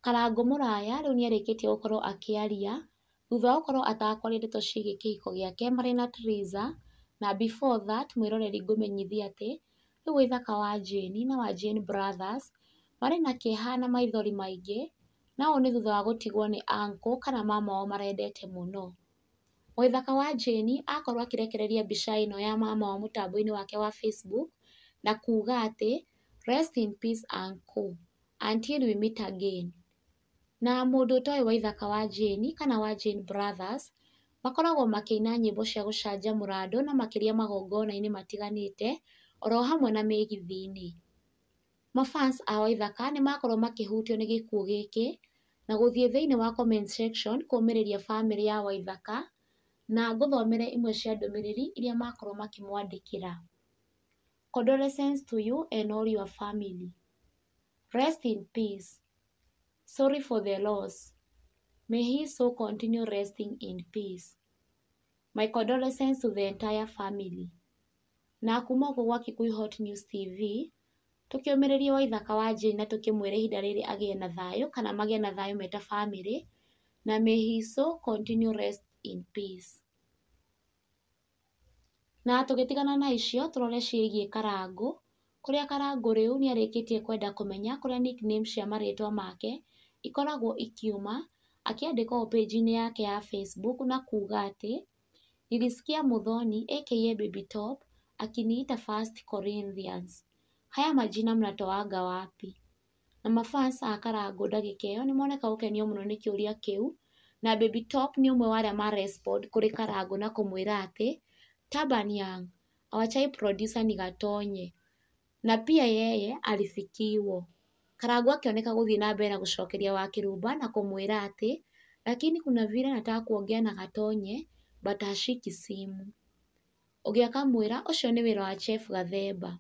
Karangũ Mũraya rĩu nĩarĩkĩtie gũkorwo akĩaria thutha wa gũkorwo atakwaria ndeto ciĩgiĩ kĩhiko gĩake marĩ na Triza. Na before that, mwĩroreri, ngũmenyithie atĩ rĩu Waithaka wa Jane na wa Jane Brothers marĩ na kĩeha na maithori maingĩ, na ũũ nĩ thutha wa gũtigwo nĩ uncle kana mama wao marendete mũno. Waithaka wa Jane akorwo akĩrekereria mbica ĩno ya mama wao mũtambo-inĩ wake wa Facebook na kuga atĩ, "Rest in peace uncle, until we meet again." Na mũndũ ũtoĩ Waithaka wa Jane kana wa Jane Brothers, makoragwo makĩina nyĩmbo cia gũcanjamũra andũ na makĩria magongona-inĩ matiganĩte oro hamwe na mĩgithi-inĩ. Mafans a Waithaka nĩ makorwo makĩhutio nĩ gĩkuũ gĩkĩ na gũthiĩ thĩinĩ wa comment section kũmĩrĩria bamĩrĩ ya Waithaka, na ngũthomere imwe cia ndũmĩrĩri iria makorwo makĩmwandĩkĩra. "Condolences to you and all your family. Rest in peace. Sorry for the loss. May his soul continue resting in peace. My condolences to the entire family." Na kuma gũkũ gwa Kikuyu Hot News TV, tũkĩũmĩrĩria Waithaka wa Jane na tũkĩmwĩra ihinda rĩrĩ agĩe na thayũ kana magĩe na thayũ me ta bamĩrĩ, na may his soul continue rest in peace. Na tũgĩtigana na icio, tũrore ciĩgiĩ Karangũ, kũrĩa Karangũ rĩu nĩarĩkĩtie kwenda kũmenya kũrĩa nickname cia marĩtwa make ikoragwo ikiuma, akĩandĩka ũũ page-inĩ yake ya Facebook na kuga atĩ, "Nilisikia Muthoni aka Baby Top akiniita First Corinthians. Haya majina mnatoaga wapi?" Na mafans a Karangũ ndagĩka ĩyo nĩmoneka gũkenio mũno nĩ kĩũria kĩu, na Baby Top nĩ ũmwe wa arĩa ma respond kũrĩ Karangũ na kũmwĩra atĩ, "Taban Young, our chai producer ni Gatonye na pia yeye alifikiwo." Karangũ akĩoneka gũthiĩ na mbere na gũcokeria Wakĩrumba na kũmwĩra atĩ, "Lakini kuna vile nataka kuongea na Gatonye but hashiki simu." Ũngĩ akamwĩra ũcio nĩ wĩra wa Chef Gathemba.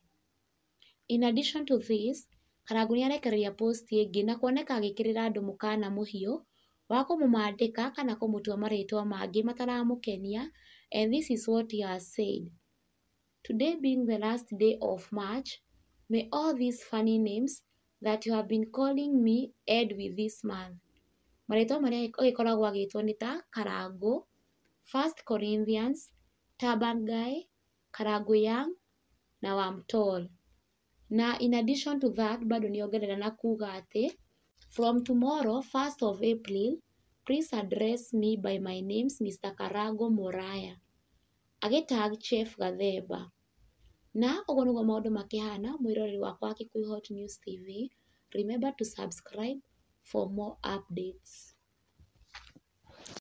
In addition to this, Karangũ nĩarekereria post ĩngĩ na kuoneka agĩkĩrĩra andũ mũkana mũhiũ wa kũmũmandĩka kana kũmũtua marĩtwa mangĩ mataramũkenia, and this is what he has said. "Today being the last day of March, may all these funny names that you have been calling me end with this month." Marĩtwa marĩa agĩkoragwo agĩtwo nĩ ta Karangũ, First Corinthians, Turban Guy, Karangũ Young na Wamtol. Na in addition to that, bado nĩongerera na kuga atĩ, "From tomorrow, 1st of April, please address me by my names, Mr. Karango Muraya." Agĩtag Chef Gathemba. Na ũguo nĩguo maũndũ makĩhana, mwĩroreri wakwa wa Kikuyu Hot News TV. Remember to subscribe for more updates.